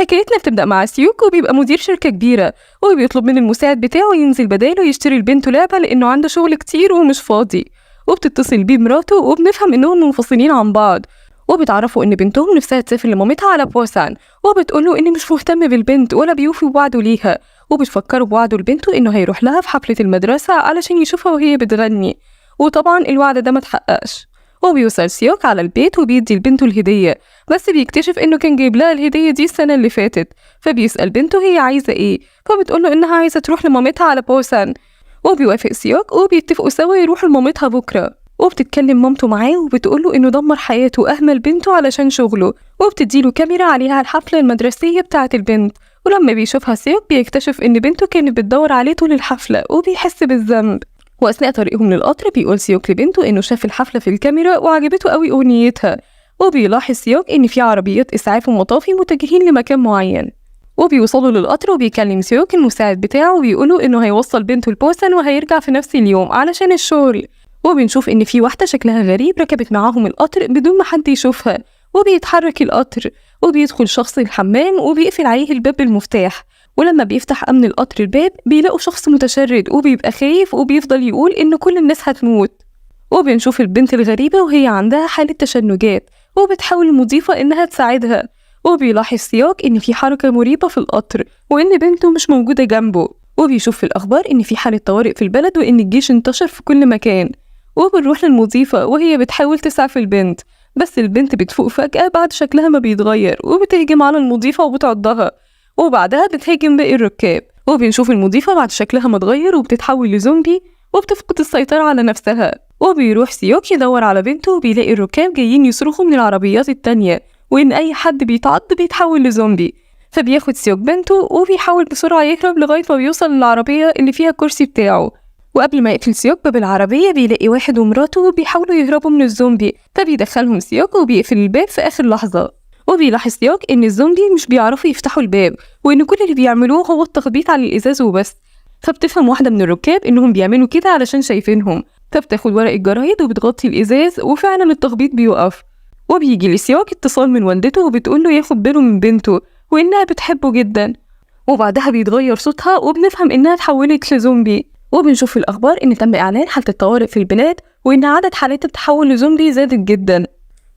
حكايتنا بتبدأ مع سيوك، وبيبقى مدير شركة كبيرة، وبيطلب من المساعد بتاعه ينزل بداله يشتري لبنته لعبة لأنه عنده شغل كتير ومش فاضي. وبتتصل بيه مراته وبنفهم إنهم منفصلين عن بعض، وبتعرفوا إن بنتهم نفسها تسافر لمامتها على بوسان، وبتقوله إن مش مهتم بالبنت ولا بيوفي بوعده ليها، وبتفكروا بوعده لبنته إنه هيروح لها في حفلة المدرسة علشان يشوفها وهي بتغني، وطبعا الوعد ده ما اتحققش. وبيوصل سيوك على البيت وبيدي لبنته الهدية، بس بيكتشف إنه كان جايب لها الهدية دي السنة اللي فاتت، فبيسأل بنته هي عايزة إيه، فبتقوله إنها عايزة تروح لمامتها على بوسان، وبيوافق سيوك وبيتفقوا سوا يروحوا لمامتها بكرة. وبتتكلم مامته معاه وبتقوله إنه دمر حياته وأهمل بنته علشان شغله، وبتديله كاميرا عليها الحفلة المدرسية بتاعة البنت، ولما بيشوفها سيوك بيكتشف إن بنته كانت بتدور عليه طول الحفلة وبيحس بالذنب. وأثناء طريقهم للقطر بيقول سيوك لبنته إنه شاف الحفلة في الكاميرا وعجبته قوي أغنيتها، وبيلاحظ سيوك إن في عربيات إسعاف ومطافي متجهين لمكان معين. وبيوصلوا للقطر وبيكلم سيوك المساعد بتاعه وبيقوله إنه هيوصل بنته لبوسان وهيرجع في نفس اليوم علشان الشغل. وبنشوف إن في واحدة شكلها غريب ركبت معاهم القطر بدون ما حد يشوفها، وبيتحرك القطر وبيدخل شخص الحمام وبيقفل عليه الباب بالمفتاح، ولما بيفتح أمن القطر الباب بيلاقوا شخص متشرد وبيبقى خايف وبيفضل يقول إن كل الناس هتموت. وبنشوف البنت الغريبة وهي عندها حالة تشنجات وبتحاول المضيفة إنها تساعدها، وبيلاحظ سياق إن في حركة مريبة في القطر وإن بنته مش موجودة جنبه، وبيشوف في الأخبار إن في حالة طوارئ في البلد وإن الجيش انتشر في كل مكان. وبنروح للمضيفة وهي بتحاول تسعف البنت، بس البنت بتفوق فجأة بعد شكلها ما بيتغير وبتهجم على المضيفة وبتعضها، وبعدها بتهاجم باقي الركاب. وبنشوف المضيفة بعد شكلها ما اتغير وبتتحول لزومبي وبتفقد السيطرة على نفسها. وبيروح سيوك يدور على بنته وبيلاقي الركاب جايين يصرخوا من العربيات التانية وإن أي حد بيتعض بيتحول لزومبي، فبياخد سيوك بنته وبيحاول بسرعة يهرب لغاية ما بيوصل للعربية اللي فيها الكرسي بتاعه. وقبل ما يقفل سيوك باب العربية بيلاقي واحد ومراته بيحاولوا يهربوا من الزومبي، فبيدخلهم سيوك وبيقفل الباب في آخر لحظة. وبيلاحظ سيوك إن الزومبي مش بيعرفوا يفتحوا الباب وإن كل اللي بيعملوه هو التخبيط على الإزاز وبس، فبتفهم واحدة من الركاب إنهم بيعملوا كده علشان شايفينهم، فبتاخد ورق الجرايد وبتغطي الإزاز وفعلا التخبيط بيقف. وبيجي لسيوك اتصال من والدته وبتقوله ياخد باله من بنته وإنها بتحبه جدا، وبعدها بيتغير صوتها وبنفهم إنها اتحولت لزومبي. وبنشوف في الأخبار إن تم إعلان حالة الطوارئ في البلاد وإن عدد حالات التحول لزومبي زادت جدا.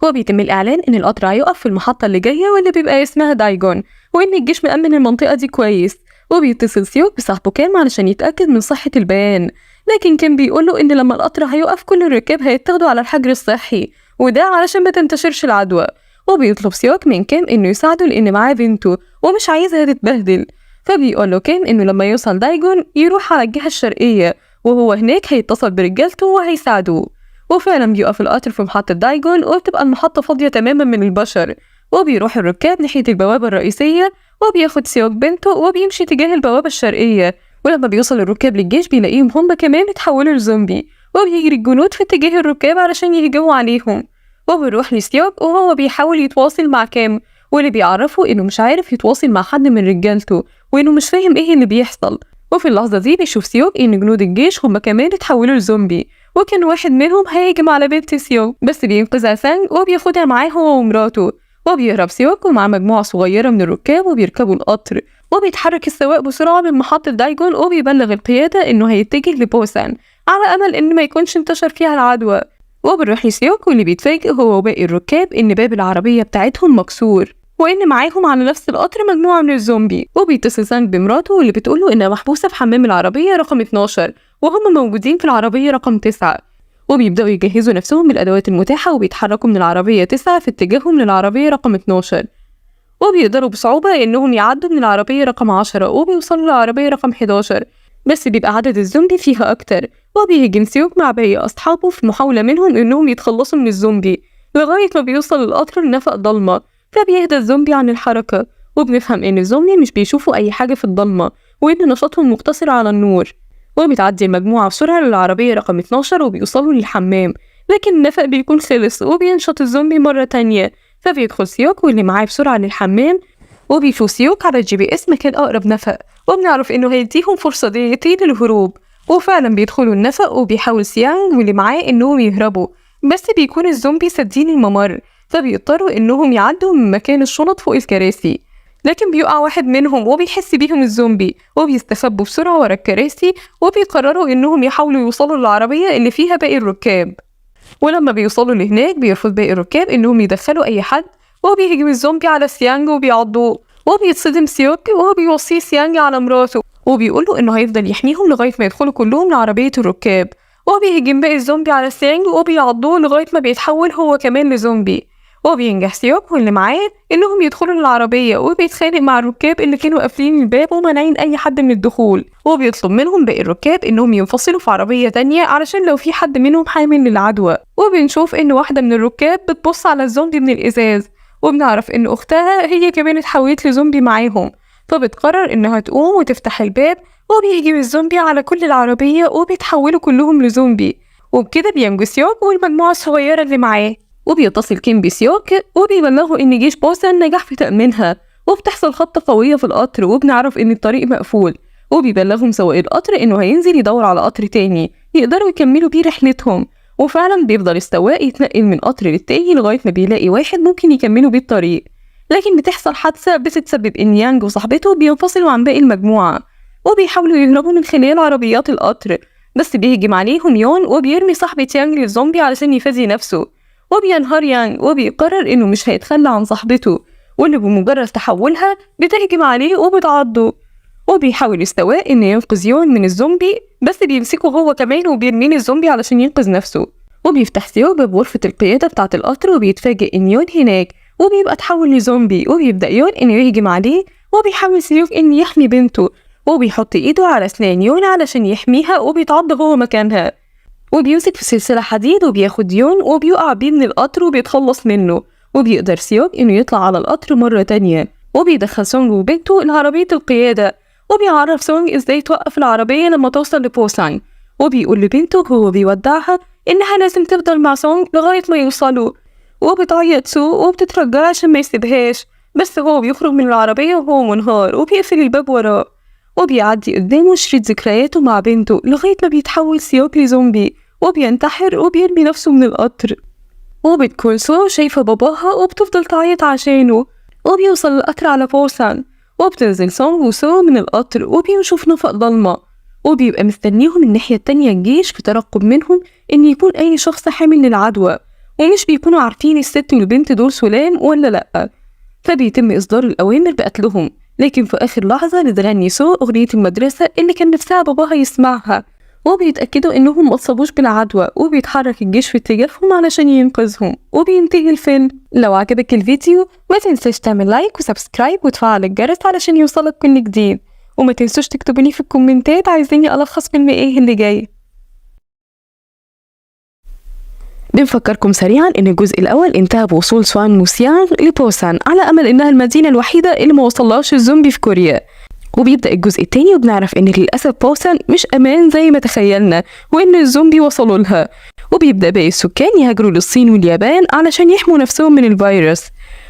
وبيتم الإعلان إن القطر هيقف في المحطة اللي جاية واللي بيبقى اسمها دايجون، وإن الجيش مأمن المنطقة دي كويس. وبيتصل سيوك بصاحبه كام علشان يتأكد من صحة البيان، لكن كان بيقوله إن لما القطر هيقف كل الركاب هيتاخدوا على الحجر الصحي وده علشان ما تنتشرش العدوى. وبيطلب سيوك من كام إنه يساعده لأن معاه بنته ومش عايزها تتبهدل، فبيقول له كام إنه لما يوصل دايجون يروح على الجهة الشرقية وهو هناك هيتصل برجالته وهيساعدوه. وفعلا بيقف القطر في محطة دايجون وبتبقى المحطة فاضية تماما من البشر، وبيروح الركاب ناحية البوابة الرئيسية وبياخد سيوك بنته وبيمشي تجاه البوابة الشرقية. ولما بيوصل الركاب للجيش بيلاقيهم هم كمان اتحولوا لزومبي، وبيجري الجنود في اتجاه الركاب علشان يهجموا عليهم. وبيروح لسيوك وهو بيحاول يتواصل مع كام، واللي بيعرفه انه مش عارف يتواصل مع حد من رجالته وانه مش فاهم ايه اللي بيحصل. وفي اللحظة دي بيشوف سيوك ان جنود الجيش هم كمان اتحولوا لزومبي، وكان واحد منهم هيهجم على بنت سيوك بس بينقذها سانج وبياخدها معاه هو ومراته. وبيهرب سيوك ومع مجموعة صغيرة من الركاب وبيركبوا القطر، وبيتحرك السواق بسرعة من محطة دايجون وبيبلغ القيادة انه هيتجه لبوسان على امل ان ما يكونش انتشر فيها العدوى. وبنروح لسيوك واللي بيتفاجئ هو وباقي الركاب ان باب العربية بتاعتهم مكسور وان معاهم على نفس القطر مجموعة من الزومبي. وبيتصل سانج بمراته واللي بتقوله انها محبوسة في حمام العربية رقم 12 وهم موجودين في العربية رقم 9. وبيبدأوا يجهزوا نفسهم بالأدوات المتاحة وبيتحركوا من العربية 9 في اتجاههم للعربية رقم 12، وبيقدروا بصعوبة إنهم يعدوا من العربية رقم 10 وبيوصلوا للعربية رقم 11، بس بيبقى عدد الزومبي فيها أكتر. وبيهجم سيوك مع باقي أصحابه في محاولة منهم إنهم يتخلصوا من الزومبي لغاية ما بيوصل القطر لنفق ضلمة، فبيهدى الزومبي عن الحركة. وبنفهم إن الزومبي مش بيشوفوا أي حاجة في الضلمة وإن نشاطهم مقتصر على النور. وبتعدي المجموعة بسرعة للعربية رقم 12 وبيوصلوا للحمام، لكن النفق بيكون خلص وبينشط الزومبي مرة تانية، فبيدخل سيوك واللي معاه بسرعة للحمام. وبيشوف سيوك على ال GPS مكان أقرب نفق، وبنعرف إنه هيديهم فرصة دقيقتين للهروب. وفعلا بيدخلوا النفق وبيحاول سيانج واللي معاه إنهم يهربوا، بس بيكون الزومبي سادين الممر، فبيضطروا إنهم يعدوا من مكان الشنط فوق الكراسي. لكن بيقع واحد منهم وبيحس بيهم الزومبي، وبيستخبوا بسرعة ورا الكراسي، وبيقرروا إنهم يحاولوا يوصلوا للعربية اللي فيها باقي الركاب. ولما بيوصلوا لهناك بيرفض باقي الركاب إنهم يدخلوا أي حد، وبيهجم الزومبي على سيانج وبيعضوه، وبيتصدم سيوك وبيوصيه سيانج على مراته، وبيقوله إنه هيفضل يحميهم لغاية ما يدخلوا كلهم لعربية الركاب. وبيهجم باقي الزومبي على سيانج وبيعضوه لغاية ما بيتحول هو كمان لزومبي. وبينجح سيوك واللي معاه إنهم يدخلوا للعربية، وبيتخانق مع الركاب اللي كانوا قافلين الباب ومانعين أي حد من الدخول، وبيطلب منهم باقي الركاب إنهم ينفصلوا في عربية تانية علشان لو في حد منهم حامل للعدوى. وبنشوف إن واحدة من الركاب بتبص على الزومبي من الإزاز، وبنعرف إن أختها هي كمان اتحولت لزومبي معاهم، فبتقرر إنها تقوم وتفتح الباب، وبيهجم الزومبي على كل العربية وبيتحولوا كلهم لزومبي. وبكده بينجو سيوك والمجموعة الصغيرة اللي معاه. وبيتصل كيم بسيوك وبيبلغه إن جيش بوسان نجح في تأمينها، وبتحصل خبطة قوية في القطر، وبنعرف إن الطريق مقفول، وبيبلغهم سواق القطر إنه هينزل يدور على قطر تاني يقدروا يكملوا بيه رحلتهم. وفعلا بيفضل السواق يتنقل من قطر للتاني لغاية ما بيلاقي واحد ممكن يكملوا بيه الطريق، لكن بتحصل حادثة بتتسبب إن يانج وصاحبته بينفصلوا عن باقي المجموعة، وبيحاولوا يهربوا من خلال عربيات القطر، بس بيهجم عليهم يون وبيرمي صاحبة يانج للزومبي علشان يفادي نفسه. وبينهار يانج وبيقرر إنه مش هيتخلى عن صاحبته، واللي بمجرد تحولها بتهجم عليه وبتعضه. وبيحاول السواق إنه ينقذ يون من الزومبي، بس بيمسكه هو كمان وبيرميه للزومبي علشان ينقذ نفسه. وبيفتح سيوك باب غرفة القيادة بتاعة القطر، وبيتفاجئ إن يون هناك، وبيبقى اتحول لزومبي، وبيبدأ يون إنه يهجم عليه، وبيحاول سيوك إنه يحمي بنته، وبيحط إيده على أسنان يون علشان يحميها، وبيتعض هو مكانها، وبيمسك في سلسلة حديد وبياخد يون وبيقع بيه من القطر وبيتخلص منه. وبيقدر سيوك إنه يطلع على القطر مرة تانية، وبيدخل سونج وبنته لعربية القيادة، وبيعرف سونج إزاي توقف العربية لما توصل لبوسان، وبيقول لبنته وهو بيودعها إنها لازم تفضل مع سونج لغاية ما يوصلوا. وبتعيط سو وبتترجاه عشان ما يسيبهاش، بس هو بيخرج من العربية وهو منهار وبيقفل الباب وراه، وبيعدي قدامه شريط ذكرياته مع بنته لغاية ما بيتحول سيوك لزومبي وبينتحر وبيرمي نفسه من القطر. وبتكون سو شايفة باباها وبتفضل تعيط عشانه، وبيوصل القطر على بوسان، وبتنزل سونج وسو من القطر وبيمشوا في نفق ضلمة، وبيبقى مستنيهم الناحية التانية الجيش في ترقب منهم إن يكون أي شخص حامل للعدوى، ومش بيكونوا عارفين الست والبنت دول سلام ولا لأ، فبيتم إصدار الأوامر بقتلهم. لكن في آخر لحظة بتغني سو أغنية المدرسة اللي كان نفسها باباها يسمعها، وبيتأكدوا إنهم ما اتصابوش بالعدوى، وبيتحرك الجيش في اتجاههم علشان ينقذهم، وبينتهي الفيلم. لو عجبك الفيديو ما تنساش تعمل like و subscribe وتفعل الجرس علشان يوصلك كل جديد، وما تنسوش تكتبولي في الكومنتات عايزيني ألخص فيلم ايه اللي جاي. بنفكركم سريعا ان الجزء الاول انتهى بوصول سوان وسيانغ لبوسان على امل انها المدينه الوحيده اللي ما وصلهاش الزومبي في كوريا. وبيبدا الجزء الثاني وبنعرف ان للاسف بوسان مش امان زي ما تخيلنا، وان الزومبي وصلوا لها، وبيبدا باقي السكان يهاجروا للصين واليابان علشان يحموا نفسهم من الفيروس.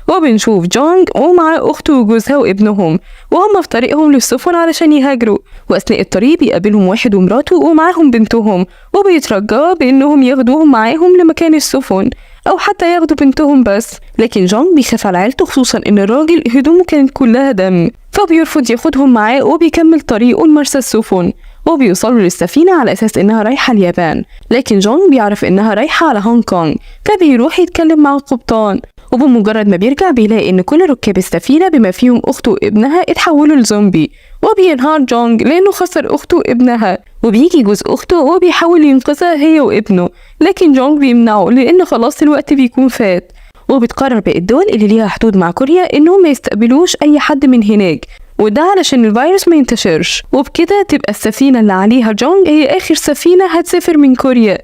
وبنشوف جونج ومع اخته وجوزها وابنهم وهم في طريقهم للسفن علشان يهاجروا، واثناء الطريق بيقابلهم واحد ومراته ومعاهم بنتهم، وبيترجاه بانهم ياخدوهم معاهم لمكان السفن او حتى ياخدوا بنتهم بس. لكن جونج بيخاف على عيلته، خصوصا ان الراجل هدومه كانت كلها دم، فبيرفض ياخدهم معاه وبيكمل طريقه لمرسى السفن. وبيوصلوا للسفينة على أساس إنها رايحة اليابان، لكن جونج بيعرف إنها رايحة على هونج كونج، فبيروح يتكلم مع القبطان. وبمجرد ما بيرجع بيلاقي إن كل ركاب السفينة بما فيهم أخته وابنها اتحولوا لزومبي، وبينهار جونج لأنه خسر أخته وابنها. وبيجي جوز أخته وبيحاول ينقذها هي وابنه، لكن جونج بيمنعه لأن خلاص الوقت بيكون فات. وبتقرر باقي الدول اللي ليها حدود مع كوريا إنهم ما يستقبلوش أي حد من هناك، وده علشان الفيروس ما ينتشرش. وبكده تبقى السفينة اللي عليها جونج هي آخر سفينة هتسافر من كوريا.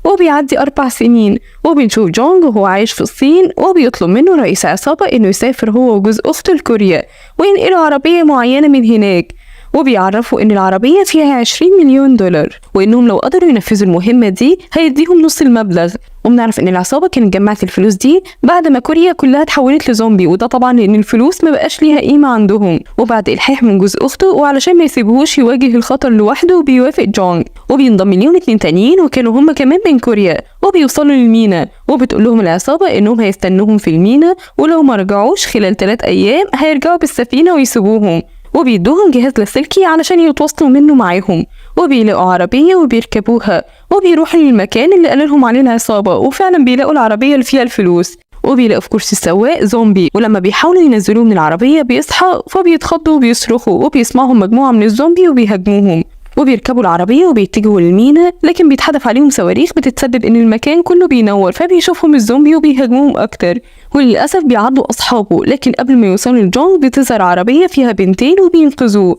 وبيعدي 4 سنين وبنشوف جونج وهو عايش في الصين، وبيطلب منه رئيس عصابة إنه يسافر هو وجوز أخته لكوريا وينقلوا عربية معينة من هناك. وبيعرفوا إن العربية فيها 20 مليون دولار، وإنهم لو قدروا ينفذوا المهمة دي هيديهم نص المبلغ. وبنعرف إن العصابة كانت جمعت الفلوس دي بعد ما كوريا كلها اتحولت لزومبي، وده طبعا لأن الفلوس ما بقاش ليها قيمة عندهم. وبعد إلحاح من جوز أخته وعلشان ما يسيبهوش يواجه الخطر لوحده بيوافق جونج، وبينضم ليهم 2 تانيين وكانوا هم كمان من كوريا. وبيوصلوا للمينا، وبتقول لهم العصابة إنهم هيستنوهم في المينا، ولو ما رجعوش خلال 3 أيام هيرجعوا بالسفينة ويسيبوهم. وبيدوهم جهاز لاسلكي علشان يتواصلوا منه معاهم، وبيلاقوا عربية وبيركبوها وبيروحوا للمكان اللي قال لهم عليه العصابة، وفعلا بيلاقوا العربية اللي فيها الفلوس. وبيلاقوا في كرسي السواق زومبي، ولما بيحاولوا ينزلوه من العربية بيصحى فبيتخضوا وبيصرخوا، وبيسمعهم مجموعة من الزومبي وبيهاجموهم. وبيركبوا العربية وبيتجهوا للمينا، لكن بيتحدف عليهم صواريخ بتتسبب إن المكان كله بينور، فبيشوفهم الزومبي وبيهاجموهم أكتر، وللأسف بيعضوا أصحابه. لكن قبل ما يوصلوا لجونج بتظهر عربية فيها بنتين وبينقذوه،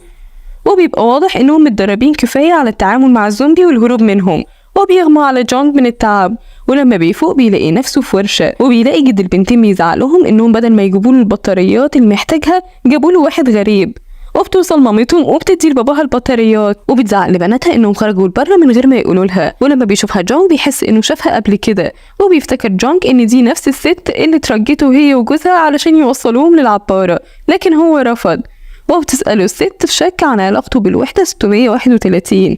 وبيبقى واضح إنهم متدربين كفاية على التعامل مع الزومبي والهروب منهم. وبيغمى على جونج من التعب، ولما بيفوق بيلاقي نفسه في ورشة، وبيلاقي جد البنتين بيزعق لهم إنهم بدل ما يجيبوا له البطاريات اللي محتاجها جابوا له واحد غريب. وبتوصل مامتهم وبتدي لباباها البطاريات، وبتزعق لبناتها انهم خرجوا لبره من غير ما يقولوا لها. ولما بيشوفها جونج بيحس انه شافها قبل كده، وبيفتكر جونج ان دي نفس الست اللي ترجته هي وجوزها علشان يوصلوهم للعبارة، لكن هو رفض. وبتسأله الست في شك عن علاقته بالوحدة 631،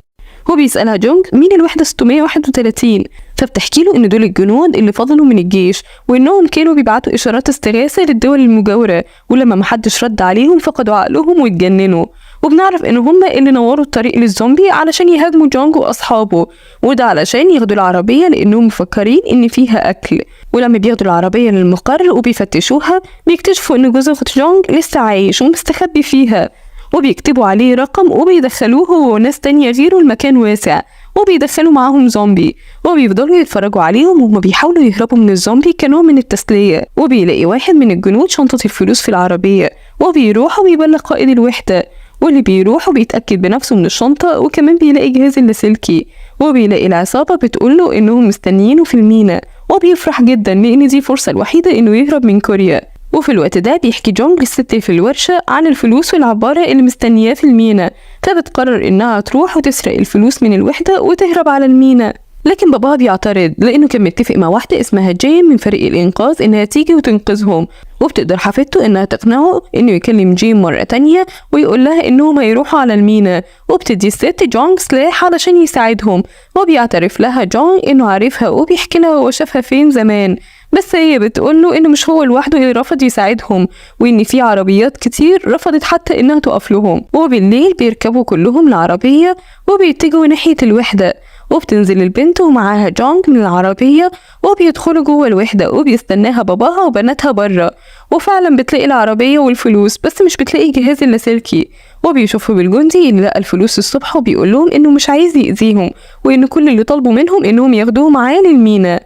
وبيسألها جونج مين الوحدة 631، فبتحكي له إن دول الجنود اللي فضلوا من الجيش، وإنهم كانوا بيبعتوا إشارات استغاثة للدول المجاورة، ولما محدش رد عليهم فقدوا عقلهم واتجننوا. وبنعرف إن هم اللي نوروا الطريق للزومبي علشان يهاجموا جونج وأصحابه، وده علشان ياخدوا العربية لأنهم مفكرين إن فيها أكل. ولما بياخدوا العربية للمقر وبيفتشوها بيكتشفوا إن جوز أخت جونج لسه عايش ومستخبي فيها، وبيكتبوا عليه رقم وبيدخلوه هو وناس تانية غيره المكان واسع، وبيدخلوا معاهم زومبي، وبيفضلوا يتفرجوا عليهم وهما بيحاولوا يهربوا من الزومبي كنوع من التسلية. وبيلاقي واحد من الجنود شنطة الفلوس في العربية، وبيروح وبيبلغ قائد الوحدة، واللي بيروح وبيتأكد بنفسه من الشنطة، وكمان بيلاقي جهاز اللاسلكي. وبيلاقي العصابة بتقوله إنهم مستنيينه في المينا، وبيفرح جدا لأن دي الفرصة الوحيدة إنه يهرب من كوريا. وفي الوقت ده بيحكي جونج للست في الورشة عن الفلوس والعبارة اللي مستنياه في المينا، فبتقرر إنها تروح وتسرق الفلوس من الوحدة وتهرب على المينا. لكن باباها بيعترض لأنه كان متفق مع واحدة اسمها جين من فريق الإنقاذ إنها تيجي وتنقذهم، وبتقدر حفيدته إنها تقنعه إنه يكلم جين مرة تانية ويقول لها إنهم هيروحوا على المينا. وبتدي الست جونج سلاح علشان يساعدهم، وبيعترف لها جونج إنه عارفها وبيحكي لها هو شافها فين زمان، بس هي بتقول له إنه مش هو لوحده اللي رفض يساعدهم، وإن في عربيات كتير رفضت حتى إنها تقف لهم. وبالليل بيركبوا كلهم العربية وبيتجهوا ناحية الوحدة، وبتنزل البنت ومعاها جونج من العربية وبيدخلوا جوه الوحدة، وبيستناها باباها وبناتها بره. وفعلا بتلاقي العربية والفلوس، بس مش بتلاقي جهاز اللاسلكي. وبيشوفوا بالجندي اللي لقى الفلوس الصبح وبيقول لهم إنه مش عايز يأذيهم، وإن كل اللي طلبوا منهم إنهم ياخدوه معاه للمينا.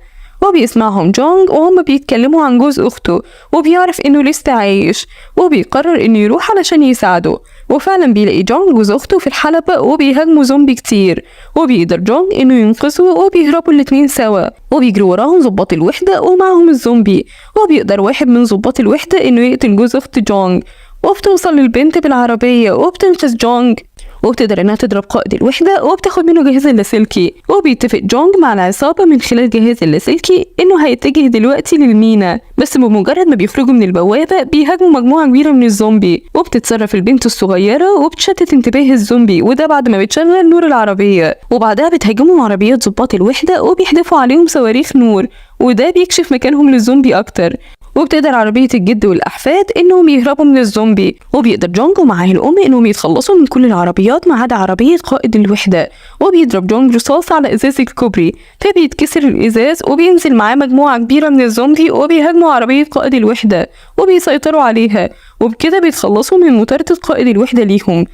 وبيسمعهم جونج وهم بيتكلموا عن جوز أخته، وبيعرف إنه لسه عايش، وبيقرر إنه يروح علشان يساعده. وفعلا بيلاقي جونج جوز أخته في الحلبة وبيهاجموا زومبي كتير، وبيقدر جونج إنه ينقذه وبيهربوا الاتنين سوا. وبيجروا وراهم ضباط الوحدة ومعهم الزومبي، وبيقدر واحد من ضباط الوحدة إنه يقتل جوز أخت جونج. وبتوصل للبنت بالعربية وبتنقذ جونج، وبتقدر انها تضرب قائد الوحدة وبتاخد منه جهاز اللاسلكي. وبيتفق جونج مع العصابة من خلال جهاز اللاسلكي انه هيتجه دلوقتي للمينا، بس بمجرد ما بيخرجوا من البوابة بيهاجموا مجموعة كبيرة من الزومبي. وبتتصرف البنت الصغيرة وبتشتت انتباه الزومبي، وده بعد ما بتشغل نور العربية. وبعدها بتهاجمهم عربيات ضباط الوحدة وبيحدفوا عليهم صواريخ نور، وده بيكشف مكانهم للزومبي اكتر. وبتقدر عربية الجد والأحفاد إنهم يهربوا من الزومبي، وبيقدر جونج ومعاه الأم إنهم يتخلصوا من كل العربيات ما عدا عربية قائد الوحدة. وبيضرب جونج رصاص على إزاز الكوبري فبيتكسر الإزاز، وبينزل معاه مجموعة كبيرة من الزومبي وبيهاجموا عربية قائد الوحدة وبيسيطروا عليها، وبكده بيتخلصوا من مطاردة قائد الوحدة ليهم.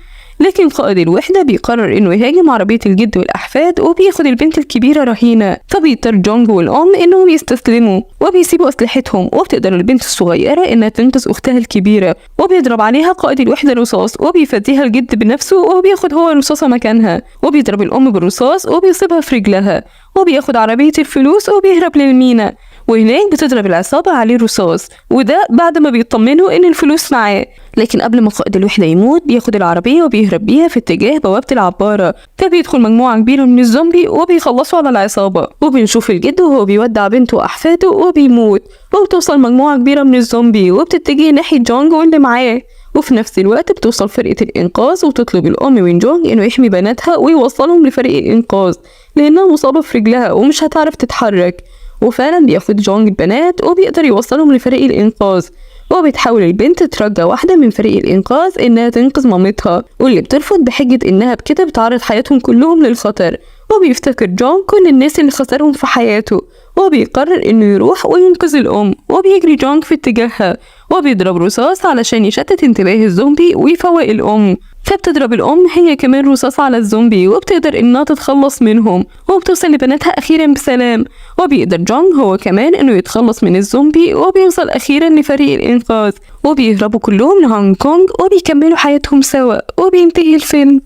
لكن قائد الوحدة بيقرر إنه يهاجم عربية الجد والأحفاد وبياخد البنت الكبيرة رهينة، فبيضطر جونج والأم إنهم يستسلموا وبيسيبوا أسلحتهم. وبتقدر البنت الصغيرة إنها تنقذ أختها الكبيرة، وبيضرب عليها قائد الوحدة رصاص وبيفديها الجد بنفسه وبياخد هو الرصاصة مكانها، وبيضرب الأم بالرصاص وبيصيبها في رجلها، وبياخد عربية الفلوس وبيهرب للمينا. وهناك بتضرب العصابة عليه رصاص، وده بعد ما بيطمنوا إن الفلوس معاه. لكن قبل ما قائد الوحدة يموت بياخد العربية وبيهرب بيها في اتجاه بوابة العبارة، فبيدخل مجموعة كبيرة من الزومبي وبيخلصوا على العصابة. وبنشوف الجد وهو بيودع بنته وأحفاده وبيموت، وبتوصل مجموعة كبيرة من الزومبي وبتتجه ناحية جونج واللي معاه. وفي نفس الوقت بتوصل فرقة الإنقاذ وتطلب الأم من جونج إنه يحمي بناتها ويوصلهم لفريق الإنقاذ لأنها مصابة في رجلها ومش هتعرف تتحرك. وفعلا بياخد جونج البنات وبيقدر يوصلهم لفريق الإنقاذ. وبتحاول البنت ترجى واحدة من فريق الإنقاذ إنها تنقذ مامتها، واللي بترفض بحجة إنها بكده بتعرض حياتهم كلهم للخطر. وبيفتكر جون كل الناس اللي خسرهم في حياته، وبيقرر إنه يروح وينقذ الأم. وبيجري جونج في اتجاهها وبيضرب رصاص علشان يشتت انتباه الزومبي ويفوق الأم، فبتضرب الأم هي كمان رصاص على الزومبي وبتقدر إنها تتخلص منهم، وبتوصل لبناتها أخيرا بسلام. وبيقدر جونج هو كمان إنه يتخلص من الزومبي وبيوصل أخيرا لفريق الإنقاذ، وبيهربوا كلهم لهونج كونج وبيكملوا حياتهم سوا. وبينتهي الفيلم.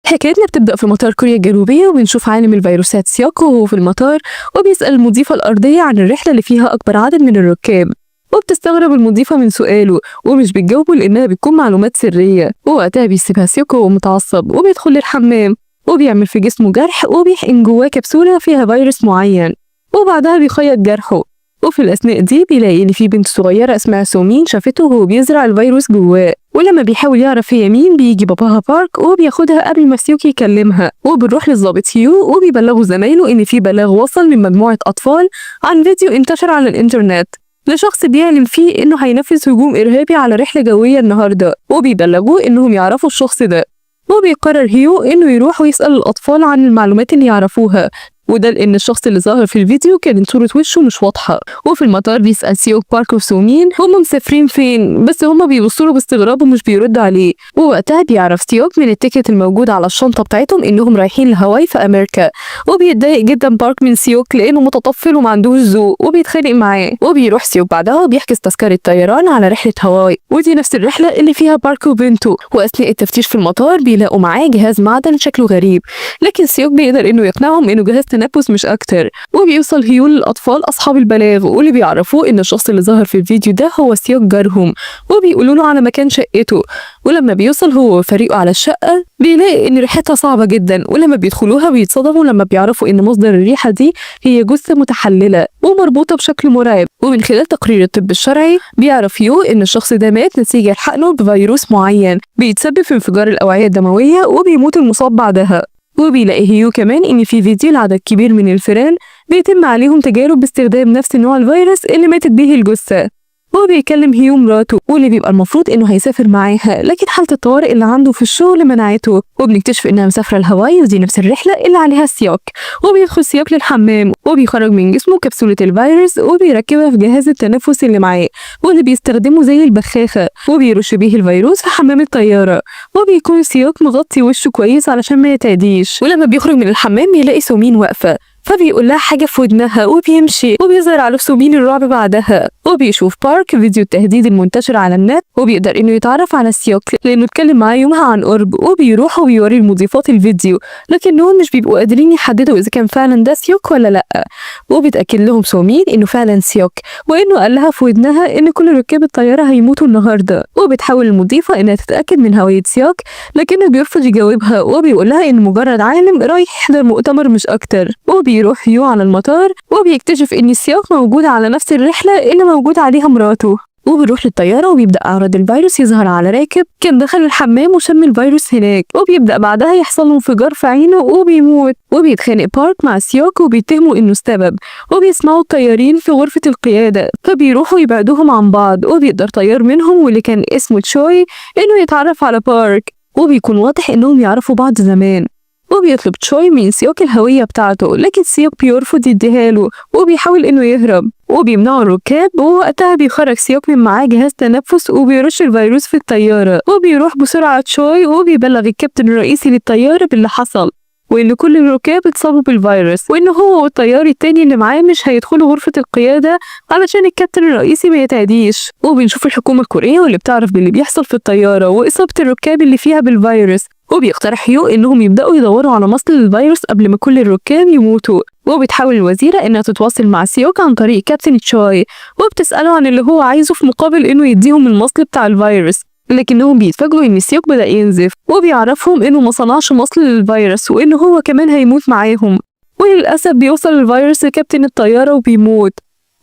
حكايتنا بتبدأ في مطار كوريا الجنوبية، وبنشوف عالم الفيروسات سيوك وهو في المطار وبيسأل المضيفة الأرضية عن الرحلة اللي فيها أكبر عدد من الركاب، وبتستغرب المضيفة من سؤاله ومش بتجاوبه لأنها بتكون معلومات سرية. ووقتها بيسيبها سيوكو وهو متعصب وبيدخل للحمام وبيعمل في جسمه جرح وبيحقن جواه كبسولة فيها فيروس معين، وبعدها بيخيط جرحه. وفي الأثناء دي بيلاقي إن في بنت صغيرة اسمها سومين شافته وهو بيزرع الفيروس جواه، ولما بيحاول يعرف هي مين بيجي باباها بارك وبياخدها قبل ما سيوكي يكلمها. وبنروح للظابط هيو وبيبلغوا زمايله إن في بلاغ وصل من مجموعة أطفال عن فيديو انتشر على الإنترنت لشخص بيعلن فيه إنه هينفذ هجوم إرهابي على رحلة جوية النهاردة، وبيبلغوه إنهم يعرفوا الشخص ده. وبيقرر هيو إنه يروح ويسأل الأطفال عن المعلومات اللي يعرفوها، وده لأن الشخص اللي ظاهر في الفيديو كانت صورة وشه مش واضحة. وفي المطار بيسأل سيوك بارك وسومين هما مسافرين فين، بس هما بيبصوا له باستغراب ومش بيرد عليه. ووقتها بيعرف سيوك من ال ticket الموجود على الشنطة بتاعتهم إنهم رايحين لهاواي في أمريكا، وبيتضايق جدا بارك من سيوك لأنه متطفل وما عندوش ذوق وبيتخانق معاه. وبيروح سيوك بعدها وبيحجز تذكرة طيران على رحلة هاواي، ودي نفس الرحلة اللي فيها بارك وبنته. وأثناء التفتيش في المطار بيلاقوا معاه جهاز معدن شكله غريب، لكن سيوك بيقدر إنه يقنعهم إنه جهاز تنفس مش أكتر. وبيوصل هيو للأطفال أصحاب البلاغ واللي بيعرفوه إن الشخص اللي ظهر في الفيديو ده هو سيوك جارهم، وبيقولوا له على مكان شقته. ولما بيوصل هو وفريقه على الشقة بيلاقي إن ريحتها صعبة جدا، ولما بيدخلوها بيتصدموا لما بيعرفوا إن مصدر الريحة دي هي جثة متحللة ومربوطة بشكل مرعب. ومن خلال تقرير الطب الشرعي بيعرف يو إن الشخص ده مات نتيجة لحقنه بفيروس معين بيتسبب في انفجار الأوعية الدموية وبيموت المصاب بعدها. وبيلاقي هيو كمان إن في فيديو لعدد كبير من الفئران بيتم عليهم تجارب باستخدام نفس نوع الفيروس اللي ماتت به الجثة. وبيكلم هيو مراته واللي بيبقى المفروض إنه هيسافر معاها، لكن حالة الطوارئ اللي عنده في الشغل منعته. وبنكتشف إنها مسافرة الهواي ودي نفس الرحلة اللي عليها سيوك. وبيدخل سيوك للحمام وبيخرج من جسمه كبسولة الفيروس وبيركبها في جهاز التنفس اللي معاه واللي بيستخدمه زي البخاخة، وبيرش بيه الفيروس في حمام الطيارة. وبيكون سيوك مغطي وشه كويس علشان ما يتعديش. ولما بيخرج من الحمام بيلاقي سومين واقفة، فبيقول لها حاجة في ودنها وبيمشي، وبيظهر على سومين الرعب بعدها. وبيشوف بارك فيديو التهديد المنتشر على النت وبيقدر انه يتعرف على سيوك لانه اتكلم معاه يومها عن قرب. وبيروح وبيوري المضيفات الفيديو، لكنهم مش بيبقوا قادرين يحددوا اذا كان فعلا ده سيوك ولا لا. وبيتاكد لهم سومين انه فعلا سيوك، وانه قال لها في ودنها ان كل ركاب الطيارة هيموتوا النهارده. وبتحاول المضيفة انها تتاكد من هوية سيوك، لكنه بيرفض يجاوبها وبيقول لها انه مجرد عالم رايح يحضر مؤتمر مش اكتر. وبيروح يو على المطار وبيكتشف ان سيوك موجود على نفس الرحلة اللي موجود عليها مراته. وبيروح للطيارة وبيبدأ أعراض الفيروس يظهر على راكب كان دخل الحمام وشم الفيروس هناك، وبيبدأ بعدها يحصل له انفجار في عينه وبيموت. وبيتخانق بارك مع سيوك وبيتهموا إنه السبب، وبيسمعوا الطيارين في غرفة القيادة فبيروحوا يبعدوهم عن بعض. وبيقدر طيار منهم واللي كان اسمه تشوي إنه يتعرف على بارك، وبيكون واضح إنهم يعرفوا بعض زمان. وبيطلب تشوي من سيوك الهوية بتاعته، لكن سيوك بيرفض يديها له وبيحاول إنه يهرب وبيمنعوا الركاب. ووقتها بيخرج سيوك من معاه جهاز تنفس وبيرش الفيروس في الطيارة. وبيروح بسرعة تشوي وبيبلغ الكابتن الرئيسي للطيارة باللي حصل، وإن كل الركاب اتصابوا بالفيروس، وإن هو والطيار التاني اللي معاه مش هيدخلوا غرفة القيادة علشان الكابتن الرئيسي ما يتعديش. وبنشوف الحكومة الكورية واللي بتعرف باللي بيحصل في الطيارة وإصابة الركاب اللي فيها بالفيروس، وبيقترح هيو إنهم يبدأوا يدوروا على مصل للفيروس قبل ما كل الركاب يموتوا. وبتحاول الوزيرة إنها تتواصل مع سيوك عن طريق كابتن تشوي، وبتسأله عن اللي هو عايزه في مقابل إنه يديهم المصل بتاع الفيروس، لكنهم بيتفاجئوا إن سيوك بدأ ينزف، وبيعرفهم إنه ما صنعش مصل للفيروس وإنه هو كمان هيموت معاهم. وللأسف بيوصل الفيروس لكابتن الطيارة وبيموت.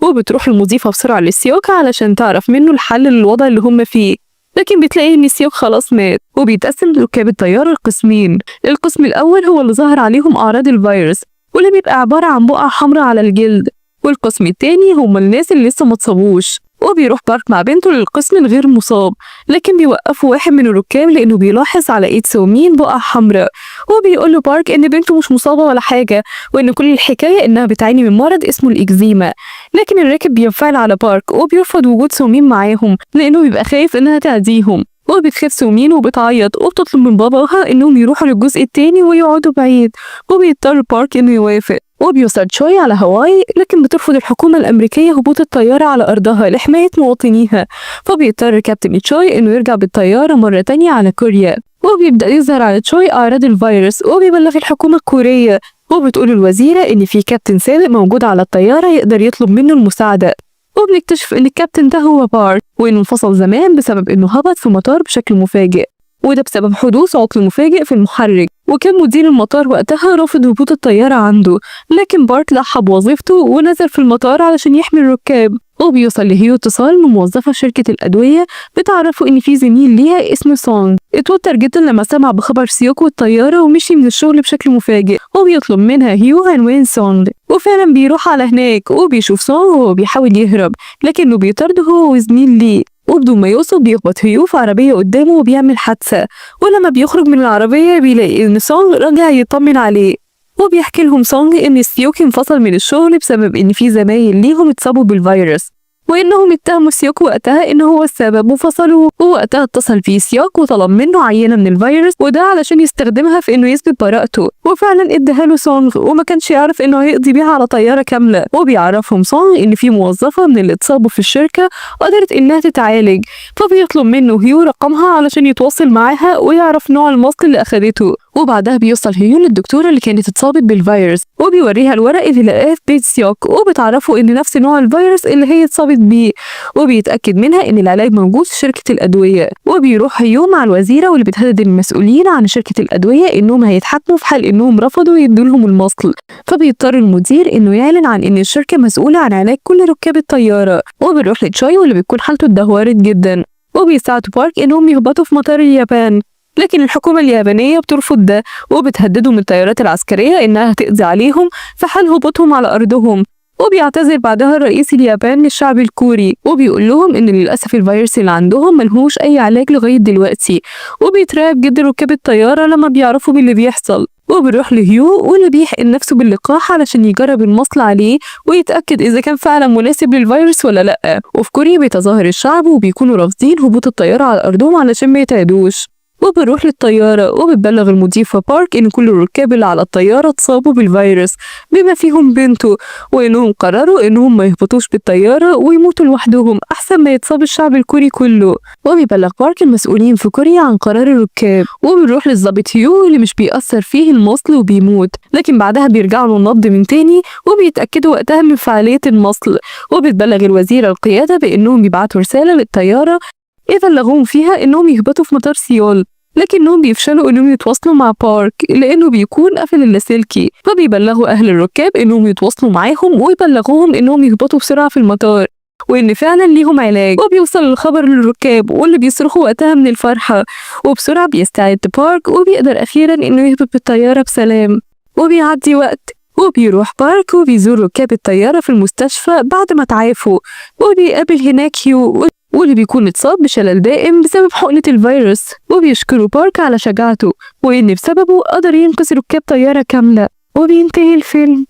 وبتروح المضيفة بسرعة لسيوك علشان تعرف منه الحل للوضع اللي هم فيه، لكن بتلاقي إن سيوك خلاص مات. وبيتقسم ركاب الطيارة لقسمين، القسم الأول هو اللي ظهر عليهم أعراض الفيروس واللي بيبقى عبارة عن بقع حمراء على الجلد، والقسم التاني هم الناس اللي لسه ما اتصابوش. وبيروح بارك مع بنته للقسم الغير مصاب، لكن بيوقفوا واحد من الركاب لانه بيلاحظ على ايد سومين بقع حمراء، وبيقول له بارك ان بنته مش مصابه ولا حاجه، وان كل الحكايه انها بتعاني من مرض اسمه الاكزيما. لكن الراكب بينفعل على بارك وبيرفض وجود سومين معاهم لانه بيبقى خايف انها تعديهم. وبتخاف سومين وبتعيط وبتطلب من باباها انهم يروحوا للجزء التاني ويقعدوا بعيد، وبيضطر بارك انه يوافق. وبيوصل تشوي على هاواي، لكن بترفض الحكومة الأمريكية هبوط الطيارة على أرضها لحماية مواطنيها، فبيضطر كابتن تشوي إنه يرجع بالطيارة مرة تانية على كوريا. وبيبدأ يظهر على تشوي أعراض الفيروس، وبيبلغ الحكومة الكورية، وبتقول الوزيرة إن في كابتن سابق موجود على الطيارة يقدر يطلب منه المساعدة. وبنكتشف إن الكابتن ده هو بارك، وإنه انفصل زمان بسبب إنه هبط في مطار بشكل مفاجئ، وده بسبب حدوث عطل مفاجئ في المحرك، وكان مدير المطار وقتها رافض هبوط الطيارة عنده، لكن بارك ضحى بوظيفته ونزل في المطار علشان يحمي الركاب. وبيوصل لهيو اتصال من موظفة شركة الأدوية بتعرفه إن في زميل ليها اسمه سونغ. اتوتر جدا لما سمع بخبر سيوك والطيارة ومشي من الشغل بشكل مفاجئ، وبيطلب منها هيو عنوان سونغ، وفعلا بيروح على هناك وبيشوف سونغ وهو بيحاول يهرب، لكنه بيطارده هو وزميل ليه، وبدون ما يقصد بيخبط هيو في عربية قدامه وبيعمل حادثة. ولما بيخرج من العربية بيلاقي إن سونغ راجع يطمن عليه، وبيحكي لهم سونغ إن سيوك انفصل من الشغل بسبب إن في زمايل ليهم اتصابوا بالفيروس، وإنهم اتهموا سيوك وقتها إن هو السبب وفصلوه. ووقتها اتصل بيه سيوك وطلب منه عينة من الفيروس، وده علشان يستخدمها في إنه يثبت براءته، وفعلا اداها له سونغ، وما كانش يعرف إنه هيقضي بيها على طيارة كاملة. وبيعرفهم سونغ إن في موظفة من اللي اتصابوا في الشركة قدرت إنها تتعالج، فبيطلب منه هيو رقمها علشان يتواصل معاها ويعرف نوع المصل اللي أخدته. وبعدها بيوصل هيو للدكتورة اللي كانت اتصابت بالفيروس، وبيوريها الورق اللي لقاه في بيت سيوك، وبتعرفه إن نفس نوع الفيروس اللي هي اتصابت بيه، وبيتأكد منها إن العلاج موجود في شركة الأدوية. وبيروح هيو مع الوزيرة واللي بتهدد المسؤولين عن شركة الأدوية إنهم هيتحاكموا في حال إنهم رفضوا يدوا لهم المصل، فبيضطر المدير إنه يعلن عن إن الشركة مسؤولة عن علاج كل ركاب الطيارة. وبيروح لتشوي واللي بتكون حالته اتدهورت جدا، وبيساعدوا بارك إنهم يهبطوا في مطار اليابان، لكن الحكومة اليابانية بترفض ده وبتهددهم الطيارات العسكرية إنها هتقضي عليهم في حال هبوطهم على أرضهم. وبيعتذر بعدها الرئيس اليابان للشعب الكوري، وبيقول لهم إن للأسف الفيروس اللي عندهم ملهوش أي علاج لغاية دلوقتي. وبيترعب جدا ركاب الطيارة لما بيعرفوا باللي بيحصل. وبيروح لهيو واللي بيحقن نفسه باللقاح علشان يجرب المصل عليه ويتأكد إذا كان فعلا مناسب للفيروس ولا لأ. وفي كوريا بيتظاهر الشعب وبيكونوا رافضين هبوط الطيارة على أرضهم علشان ما يتعدوش. وبنروح للطيارة وبتبلغ المضيفة بارك إن كل الركاب اللي على الطيارة اتصابوا بالفيروس بما فيهم بنته، وإنهم قرروا إنهم ما يهبطوش بالطيارة ويموتوا لوحدهم أحسن ما يتصاب الشعب الكوري كله. وبيبلغ بارك المسؤولين في كوريا عن قرار الركاب. وبنروح للظابط هيو اللي مش بيأثر فيه المصل وبيموت، لكن بعدها بيرجعوا له النبض من تاني وبيتأكدوا وقتها من فعالية المصل. وبتبلغ الوزيرة القيادة بإنهم يبعتوا رسالة للطيارة يبلغوهم فيها إنهم يهبطوا في مطار سيول، لكنهم بيفشلوا إنهم يتواصلوا مع بارك لأنه بيكون قافل اللاسلكي، فبيبلغوا أهل الركاب إنهم يتواصلوا معاهم ويبلغوهم إنهم يهبطوا بسرعة في المطار وإن فعلا ليهم علاج. وبيوصل الخبر للركاب واللي بيصرخوا وقتها من الفرحة، وبسرعة بيستعد بارك وبيقدر أخيرا إنه يهبط بالطيارة بسلام. وبيعدي وقت وبيروح بارك وبيزور ركاب الطيارة في المستشفى بعد ما تعافوا، وبيقابل هناك هيو واللي بيكون اتصاب بشلل دائم بسبب حقنة الفيروس، وبيشكروا بارك على شجاعته وإن بسببه قدر ينقذ ركاب طيارة كاملة. وبينتهي الفيلم.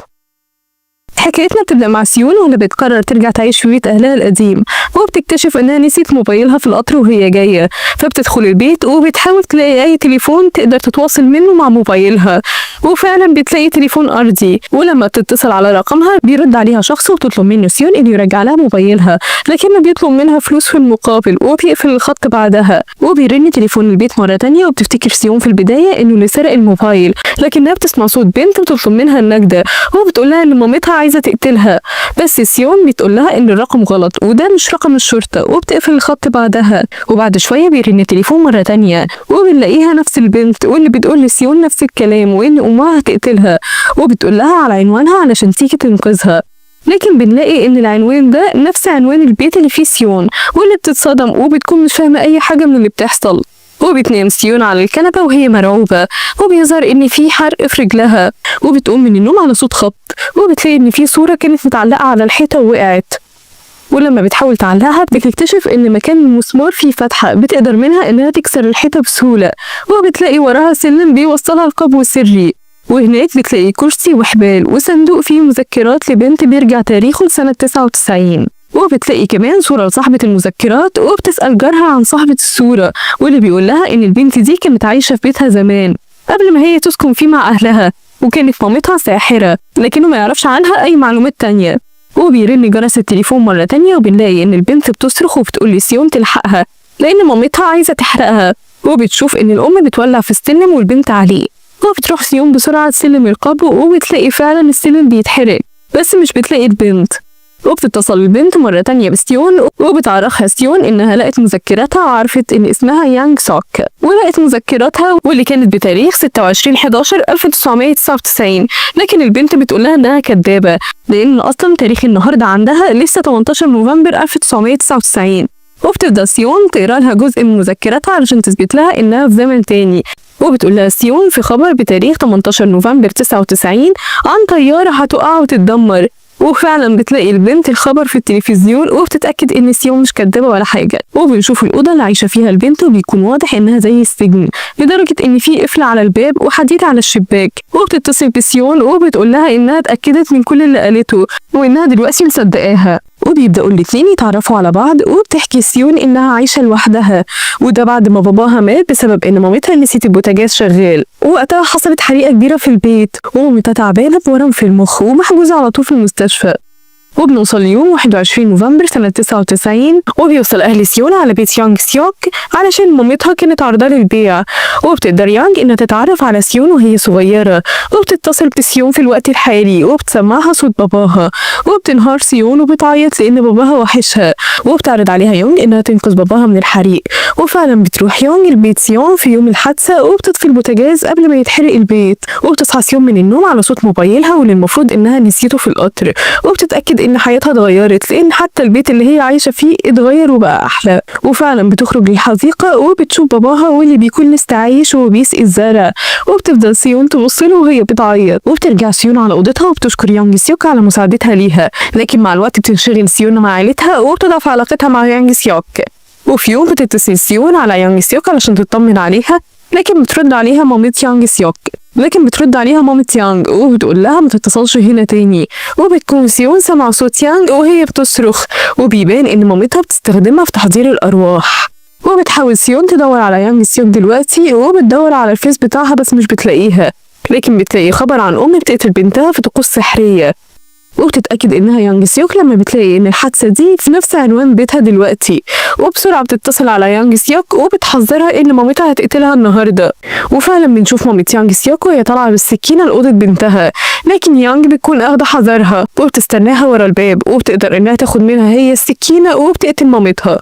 حكايتنا بتبدأ مع سيون واللي بتقرر ترجع تعيش في بيت أهلها القديم، وبتكتشف إنها نسيت موبايلها في القطر وهي جاية، فبتدخل البيت وبتحاول تلاقي أي تليفون تقدر تتواصل منه مع موبايلها، وفعلا بتلاقي تليفون أرضي، ولما بتتصل على رقمها بيرد عليها شخص وبتطلب منه سيون إنه يرجع لها موبايلها، لكنه بيطلب منها فلوس في المقابل وبيقفل الخط بعدها. وبيرن تليفون البيت مرة تانية، وبتفتكر سيون في البداية إنه اللي سرق الموبايل، لكنها بتسمع صوت بنت بتطلب منها النجدة وبتقول لها إن مامتها عايزة تقتلها، بس سيون بتقول لها إن الرقم غلط وده مش رقم الشرطة، وبتقفل الخط بعدها. وبعد شوية بيرن التليفون مرة تانية وبنلاقيها نفس البنت واللي بتقول لسيون نفس الكلام وإن أمها هتقتلها، وبتقول لها على عنوانها علشان تيجي تنقذها، لكن بنلاقي ان العنوان ده نفس عنوان البيت اللي فيه سيون، واللي بتتصدم وبتكون مش فاهمة اي حاجة من اللي بتحصل. وبتنام سيون على الكنبة وهي مرعوبة، وبيظهر ان في حرق في رجلها، وبتقوم من النوم على صوت خبط، وبتلاقي ان في صورة كانت متعلقة على الحيطة ووقعت، ولما بتحاول تعلقها بتكتشف ان مكان المسمار فيه فتحة بتقدر منها انها تكسر الحيطة بسهولة، وبتلاقي وراها سلم بيوصلها لقبو سري، وهناك بتلاقي كرسي وحبال وصندوق فيه مذكرات لبنت بيرجع تاريخه لسنة 99، وبتلاقي كمان صورة لصاحبة المذكرات، وبتسأل جارها عن صاحبة الصورة واللي بيقول لها إن البنت دي كانت عايشة في بيتها زمان قبل ما هي تسكن فيه مع أهلها، وكانت مامتها ساحرة، لكنه ما يعرفش عنها أي معلومات تانية. وبيرن جرس التليفون مرة تانية، وبنلاقي إن البنت بتصرخ وبتقول لسيون تلحقها لأن مامتها عايزة تحرقها، وبتشوف إن الأم بتولع في السلم والبنت عليه، وبتروح سيون بسرعة تسلم القبو، وبتلاقي فعلا السلم بيتحرق بس مش بتلاقي البنت. وبتتصل البنت مرة تانية بسيون وبتعرفها سيون إنها لقت مذكراتها وعرفت إن اسمها يانج سوك، ولقت مذكراتها واللي كانت بتاريخ 26/11/1999، لكن البنت بتقول لها إنها كدابة لأن أصلا تاريخ النهاردة عندها لسه 18 نوفمبر 1999. وبتبدأ سيون تقرا لها جزء من مذكراتها علشان تثبت لها إنها في زمن تاني، وبتقول لها سيون في خبر بتاريخ 18 نوفمبر 99 عن طيارة هتقع وتتدمر، وفعلا بتلاقي البنت الخبر في التلفزيون وبتتأكد ان سيون مش كدابة ولا حاجة. وبنشوف الأوضة اللي عايشة فيها البنت وبيكون واضح انها زي السجن لدرجة ان في قفل على الباب وحديد على الشباك، وبتتصل بسيون وبتقول لها انها اتأكدت من كل اللي قالته وانها دلوقتي مصدقاها. وبيبدأوا الاتنين يتعرفوا على بعض، وبتحكي سيون انها عايشة لوحدها، وده بعد ما باباها مات بسبب ان مامتها نسيت البوتاجاز شغال، ووقتها حصلت حريقة كبيرة في البيت ومامتها تعبانة بورم في المخ ومحجوزة على طول في المستشفى. وبنوصل ليوم 21 نوفمبر سنة 99، وبيوصل أهل سيون على بيت يانج سيوك علشان مامتها كانت عارضة للبيع، وبتقدر يانج إنها تتعرف على سيون وهي صغيرة، وبتتصل بسيون في الوقت الحالي وبتسمعها صوت باباها، وبتنهار سيون وبتعيط لأن باباها وحشها، وبتعرض عليها يونج إنها تنقذ باباها من الحريق، وفعلا بتروح يونج لبيت سيون في يوم الحادثة وبتطفي البوتاجاز قبل ما يتحرق البيت. وبتصحى سيون من النوم على صوت موبايلها واللي المفروض إنها نسيته في القطر، وبتتأكد إن حياتها اتغيرت لأن حتى البيت اللي هي عايشة فيه اتغير وبقى أحلى. وفعلا بتخرج للحديقة وبتشوف باباها واللي بيكون لسه عايش وبيسقي الزرع، وبتفضل سيون تبص له وهي بتعيط. وبترجع سيون على أوضتها وبتشكر يانج سيوك على مساعدتها ليها، لكن مع الوقت بتنشغل سيون مع عيلتها وبتضعف علاقتها مع يانج سيوك. وفي يوم بتتصل سيون على يانج سيوك علشان تطمن عليها، لكن بترد عليها مامة يانج سيوك، لكن بترد عليها مامة يانج وبتقول لها ما تتصلش هنا تاني. وبتكون سيون سمع صوت يانج وهي بتصرخ، وبيبان ان مامتها بتستخدمها في تحضير الارواح. وبتحاول سيون تدور على يانج سيوك دلوقتي وبتدور على الفيس بتاعها بس مش بتلاقيها، لكن بتلاقي خبر عن ام بتقتل بنتها في طقوس سحرية، وبتتأكد إنها يانج سيوك لما بتلاقي إن الحادثة دي في نفس عنوان بيتها دلوقتي. وبسرعة بتتصل على يانج سيوك وبتحذرها إن مامتها هتقتلها النهاردة، وفعلا بنشوف مامة يانج سيوك وهي طالعة بالسكينة لأوضة بنتها، لكن يانج بتكون أخدة حذرها وبتستناها ورا الباب، وبتقدر إنها تاخد منها هي السكينة وبتقتل مامتها.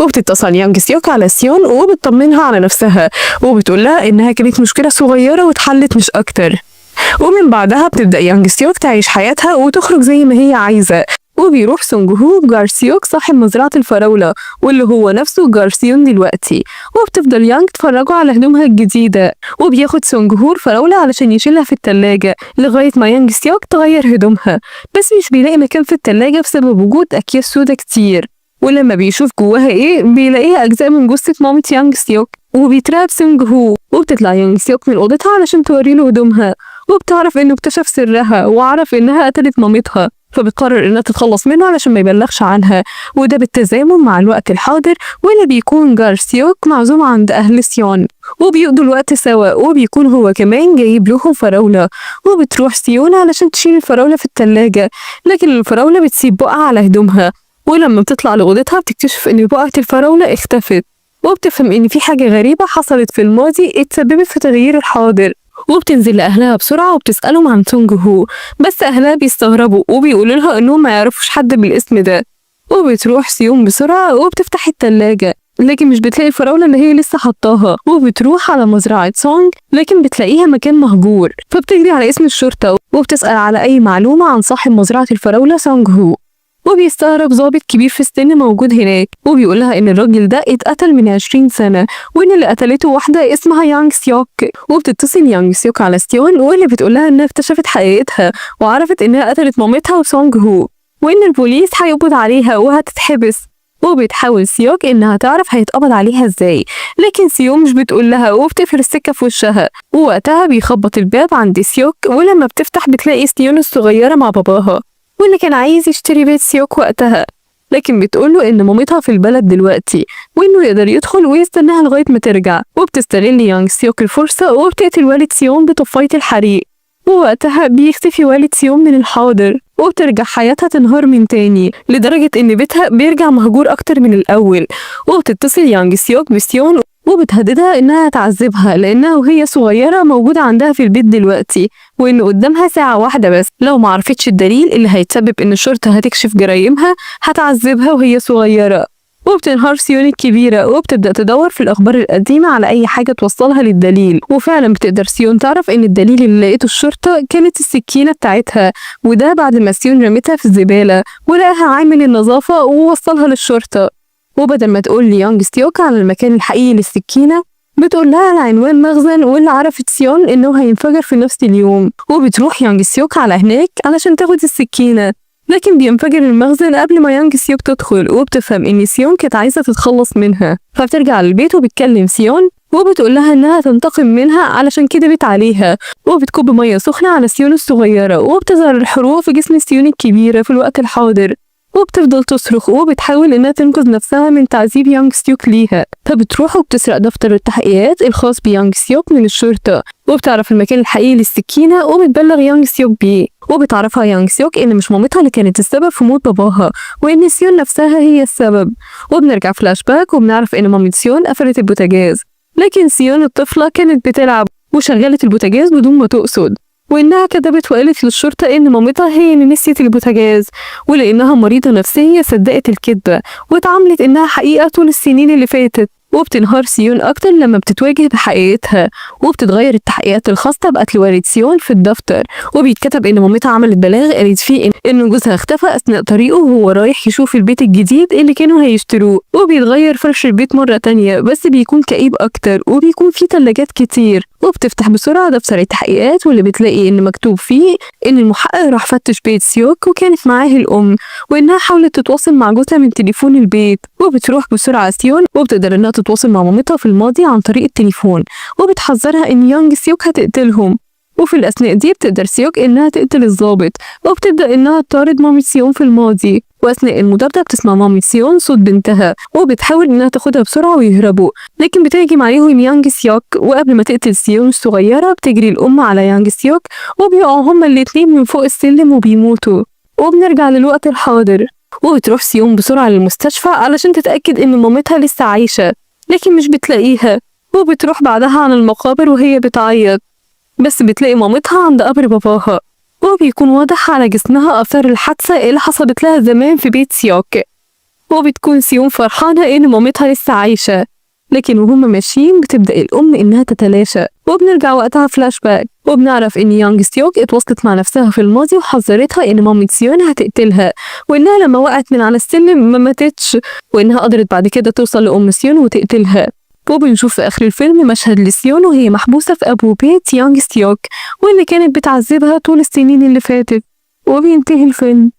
وبتتصل يانج سيوك على سيون وبتطمنها على نفسها وبتقول لها إنها كانت مشكلة صغيرة واتحلت مش أكتر. ومن بعدها بتبدأ يانج سيوك تعيش حياتها وتخرج زي ما هي عايزة. وبيروح سونج هو جارسيوك صاحب مزرعة الفراولة واللي هو نفسه جارسيون دلوقتي، وبتفضل يانج تفرجوا على هدومها الجديدة، وبياخد سونج هو الفراولة علشان يشيلها في التلاجة لغاية ما يانج سيوك تغير هدومها، بس مش بيلاقي مكان في التلاجة بسبب وجود أكياس سودا كتير. ولما بيشوف جواها ايه بيلاقيها أجزاء من جثة مامة يانج سيوك، وبيترعب سونج هو. وبتطلع يانج سيوك من أوضتها علشان توريله هدومها، وبتعرف إنه اكتشف سرها وعرف إنها قتلت مامتها، فبتقرر إنها تتخلص منه علشان ما يبلغش عنها. وده بالتزامن مع الوقت الحاضر واللي بيكون جار سيوك معزوم عند أهل سيون، وبيقضوا الوقت سوا، وبيكون هو كمان جايب لهم فراولة. وبتروح سيون علشان تشيل الفراولة في التلاجة، لكن الفراولة بتسيب بقعة على هدومها، ولما بتطلع لأوضتها بتكتشف إن بقعة الفراولة اختفت، وبتفهم إن في حاجة غريبة حصلت في الماضي اتسببت في تغيير الحاضر. وبتنزل لأهلها بسرعة وبتسألهم عن سونج هو، بس أهلها بيستغربوا وبيقولوا لها إنهم ما يعرفوش حد بالاسم ده. وبتروح سيون بسرعة وبتفتح التلاجة، لكن مش بتلاقي الفراولة اللي هي لسه حطاها. وبتروح على مزرعة سونج، لكن بتلاقيها مكان مهجور، فبتجري على اسم الشرطة وبتسأل على أي معلومة عن صاحب مزرعة الفراولة سونج هو. وبيستغرب ضابط كبير في السن موجود هناك، وبيقول لها إن الراجل ده اتقتل من 20 سنة، وإن اللي قتلته واحدة اسمها يانج سيوك. وبتتصل يانج سيوك على سيون، واللي بتقول لها إنها اكتشفت حقيقتها وعرفت إنها قتلت مامتها وسونج هو، وإن البوليس هيقبض عليها وهتتحبس. وبتحاول سيوك إنها تعرف هيتقبض عليها إزاي، لكن سيون مش بتقول لها وبتقفل السكة في وشها. ووقتها بيخبط الباب عند سيوك، ولما بتفتح بتلاقي سيون الصغيرة مع باباها، واللي كان عايز يشتري بيت سيوك وقتها، لكن بتقوله إن مامتها في البلد دلوقتي وإنه يقدر يدخل ويستناها لغاية ما ترجع. وبتستغل يانج سيوك الفرصة وبتقتل والد سيون بطفاية الحريق، ووقتها بيختفي والد سيون من الحاضر، وبترجع حياتها تنهار من تاني لدرجة إن بيتها بيرجع مهجور أكتر من الأول. وبتتصل يانج سيوك بسيون وبتهددها إنها تعذبها لأنها وهي صغيرة موجودة عندها في البيت دلوقتي، وإن قدامها ساعة واحدة بس، لو ما عرفتش الدليل اللي هيتسبب إن الشرطة هتكشف جرايمها هتعذبها وهي صغيرة. وبتنهار سيون الكبيرة وبتبدأ تدور في الأخبار القديمة على أي حاجة توصلها للدليل، وفعلا بتقدر سيون تعرف إن الدليل اللي لقيته الشرطة كانت السكينة بتاعتها، وده بعد ما سيون رمتها في الزبالة ولقاها عامل النظافة ووصلها للشرطة. وبدل ما تقول ليانج سيوك على المكان الحقيقي للسكينة بتقول لها على عنوان مخزن، واللي عرفت سيون إنه هينفجر في نفس اليوم. وبتروح يانج سيوك على هناك علشان تاخد السكينة، لكن بينفجر المخزن قبل ما يانج سيوك تدخل، وبتفهم إن سيون كانت عايزة تتخلص منها. فبترجع للبيت وبتكلم سيون وبتقول لها إنها تنتقم منها علشان كدبت عليها، وبتكب مية سخنة على سيون الصغيرة، وبتظهر الحروق في جسم سيون الكبيرة في الوقت الحاضر، وبتفضل تصرخ وبتحاول إنها تنقذ نفسها من تعذيب يانج سيوك ليها. فبتروح وبتسرق دفتر التحقيقات الخاص بيانج سيوك من الشرطة، وبتعرف المكان الحقيقي للسكينة وبتبلغ يانج سيوك بيه. وبتعرفها يانج سيوك إن مش مامتها اللي كانت السبب في موت باباها، وإن سيون نفسها هي السبب. وبنرجع فلاش باك وبنعرف إن مامة سيون قفلت البوتاجاز، لكن سيون الطفلة كانت بتلعب وشغلت البوتاجاز بدون ما تقصد، وإنها كذبت وقالت للشرطة إن مامتها هي اللي نسيت البوتاجاز، ولأنها مريضة نفسية صدقت الكذبة واتعاملت إنها حقيقة طول السنين اللي فاتت. وبتنهار سيون أكتر لما بتتواجه بحقيقتها، وبتتغير التحقيقات الخاصة بقتل والد سيون في الدفتر، وبيتكتب إن مامتها عملت بلاغ قالت فيه إن جوزها اختفى أثناء طريقه وهو رايح يشوف البيت الجديد اللي كانوا هيشتروه. وبيتغير فرش البيت مرة تانية بس بيكون كئيب أكتر وبيكون فيه تلاجات كتير. وبتفتح بسرعة دفتر التحقيقات واللي بتلاقي إن مكتوب فيه إن المحقق راح فتش بيت سيوك وكانت معاه الأم، وإنها حاولت تتواصل مع جوزها من تليفون البيت. وبتروح بسرعة سيون وبتقدر إنها تتواصل مع مامتها في الماضي عن طريق التليفون، وبتحذرها إن يانج سيوك هتقتلهم. وفي الأثناء دي بتقدر سيوك إنها تقتل الضابط، وبتبدأ إنها تطارد مامة سيون في الماضي. وأثناء المطاردة بتسمع مامة سيون صوت بنتها وبتحاول إنها تاخدها بسرعة ويهربوا، لكن بتهجم عليهم يانج سيوك. وقبل ما تقتل سيون الصغيرة بتجري الأم على يانج سيوك وبيقعوا هما الاتنين من فوق السلم وبيموتوا. وبنرجع للوقت الحاضر، وبتروح سيون بسرعة للمستشفى علشان تتأكد إن مامتها لسه عايشة، لكن مش بتلاقيها. وبتروح بعدها على المقابر وهي بتعيط، بس بتلاقي مامتها عند قبر باباها، وبيكون واضح على جسمها آثار الحادثة اللي حصلت لها زمان في بيت سيوك. وبتكون سيون فرحانة إن مامتها لسه عايشة، لكن وهم ماشيين بتبدأ الأم إنها تتلاشى. وبنرجع وقتها فلاش باك، وبنعرف إن يانج سيوك اتواصلت مع نفسها في الماضي وحذرتها إن مامة سيون هتقتلها، وإنها لما وقعت من على السلم ما ماتتش، وإنها قدرت بعد كده توصل لأم سيون وتقتلها. وبنشوف في آخر الفيلم مشهد لسيون وهي محبوسة في أبو بيت يانج سيوك واللي كانت بتعذبها طول السنين اللي فاتت. وبينتهي الفيلم.